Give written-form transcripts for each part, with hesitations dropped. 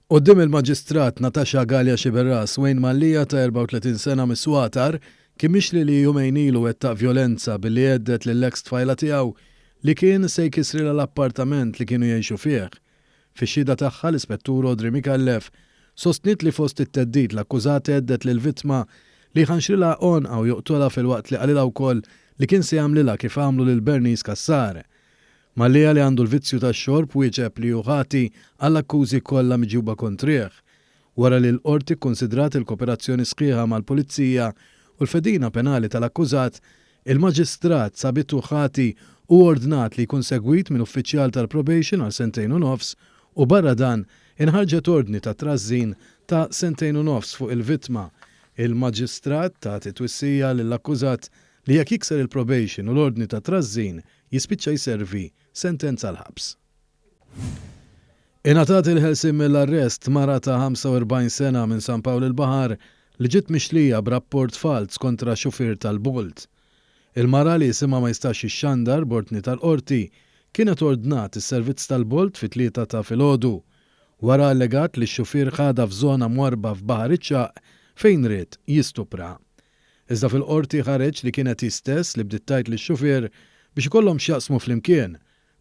Quddiem il-Maġistrat Natasha Galea Sciberras, Wayne Mallia ta' 34 sena mis-Swatar kien mixli li jumejn ilu wettaq vjolenza billi hedded lill-eks tfajla tiegħu li kien se jkissrilha l-appartament li kienu jgħixu fih. Fix-xhieda tagħha l-Ispettur Audrey Micallef sostniet li fost it-theddid l-akkużat hedded lill-vittma li jħanxrilha għonqha u joqtolha filwaqt li qalilha wkoll li kien se jagħmlilha kif għamlu lil Bernice Cassar. Mallia li għandu l-vizzju tax-xorb wieġeb li hu ħati għall-akkużi kollha miġjuba kontrih. Wara li l-Qorti kkunsidrat il-koperazzjoni sħiħa mal-Pulizija u l-fedina penali tal-akkużat, il-Maġistrat sabitu ħati u ordnat li jkun segwit minn uffiċjal tal-probation għal sentejn u nofs u barra dan inħarġet ordni ta' trażżin ta' sentejn u nofs fuq il-vittma. Il-Maġistrat tat it-twissija lill-akkużat li jekk jikser il-probation u l-ordni ta' trażżin jispiċċa jservi sentenza l-ħabs. Ingħatat il-ħelsien mill-arrest mara ta' 45 sena minn San Pawl il-Baħar li ġiet mixlija b'rapport falz kontra xufier tal-Bolt. Il-mara li isimha ma jistax jixxandar b'ordni tal-Qorti kienet ordnat is-servizz tal-Bolt fit-3 ta' filgħodu wara allegat li x-xufier ħadha f'żona mwarrba f'Baħar iċ-Ċagħaq fejn ried jistupraha. Iżda fil-Qorti ħareġ li kienet hi stess li bdiet tgħid lix-xufier biex ikollhom x'jaqsmu flimkien.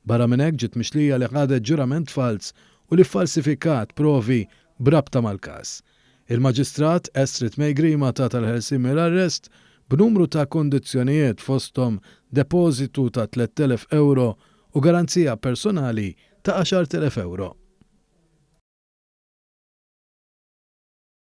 Barra minn hekk ġiet mixlija li ħadet ġurament falz u li ffalsifikat provi b'rabta mal-każ. Il-Maġistrat Astrid May Grima tatha l-ħelsien mill-arrest b'numru ta' kundizzjonijiet fosthom depożitu ta' 3,000 ewro u garanzija personali ta' 10,000 ewro.